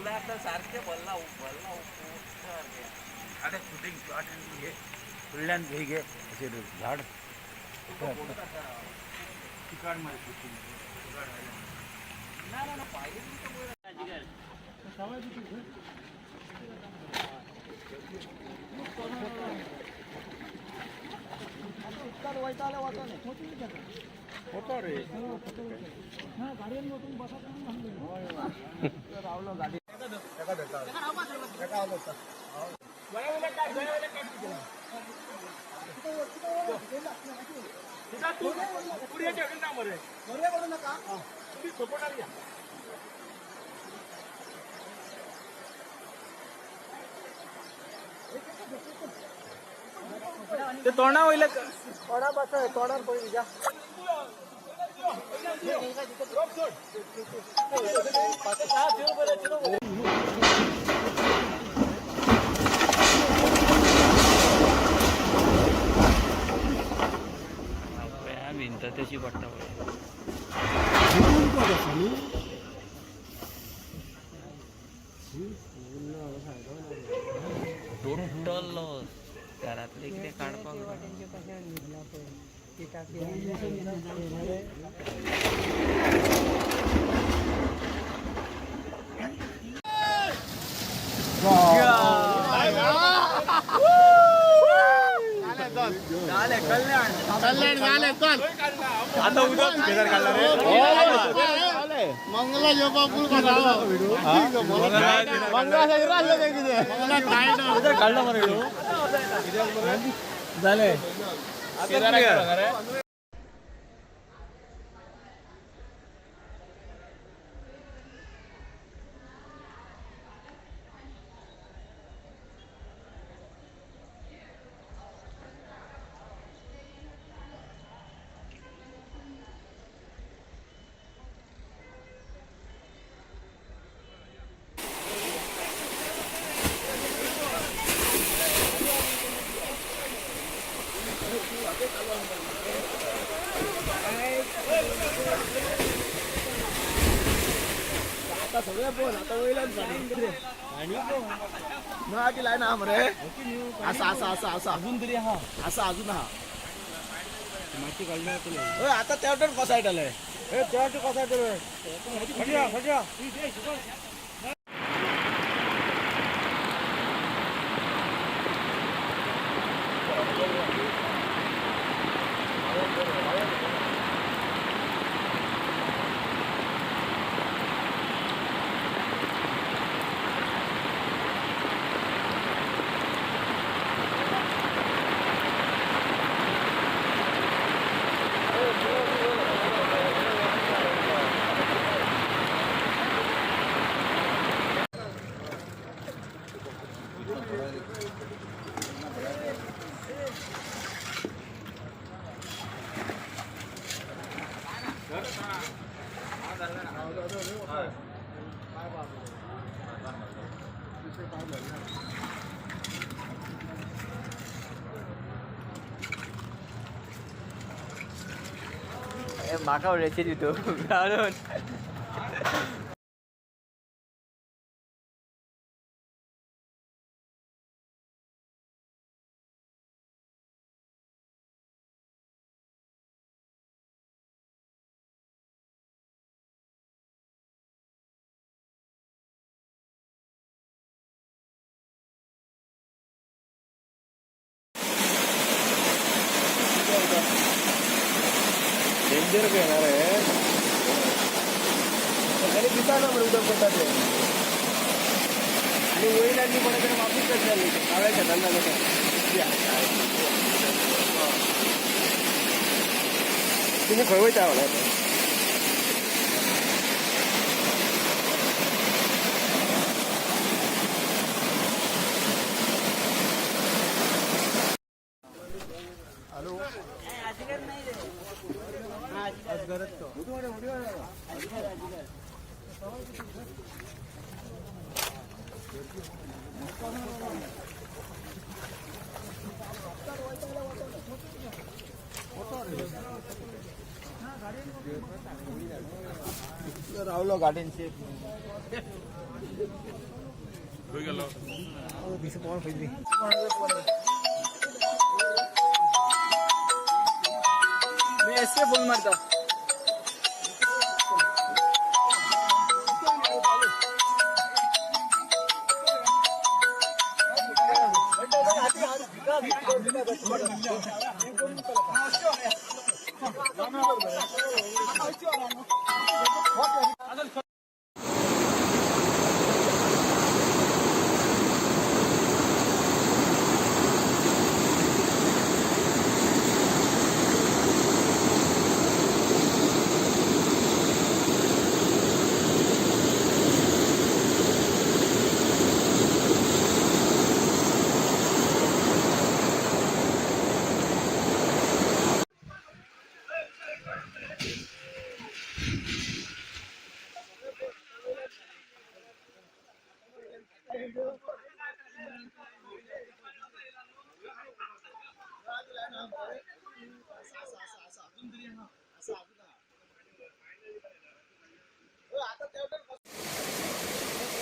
फुलां आतां सारकें भरलां भरलां सारकें. आतां शूटिंग शॉट घे फुडल्यान हे घे अशें झाड काड मरे शूटिंग. ना ना ना पाहिजे. ते तोंडा वयले तोंडा बस तोंडार पळय तुज्या. भिंत तशी पडटा पळय. टोटल लॉस घरातले कितें काडपाक ना. कल्याण झाले चल. आता उदक काडला रे. मंगला येवपा पूल मंगला. काडला मरे जाले. आता सगळे बोल आता वयल्यान पाणी ना लायन हा मरे आसा आसा आसा आसा अजून तरी हा आसा अजून हा. हय आता त्या वाटेन कोसळटले. त्या वाटेन कोसळटले. म्हाका उडयचे तितू घालून. डेंजर घेणार आहे खाली दिसा ना मरे उदक पडटा ते आनी वयल्यान न्ही कोणा कडेन वापूस कशें जाली काळ्या शेतान जालें तें. तुमी खंय वयता व्हडा? रावलो गार्डन शेप. मी एस फोन मारता.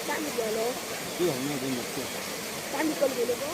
काय निघालो? काय निकल गेलो गो?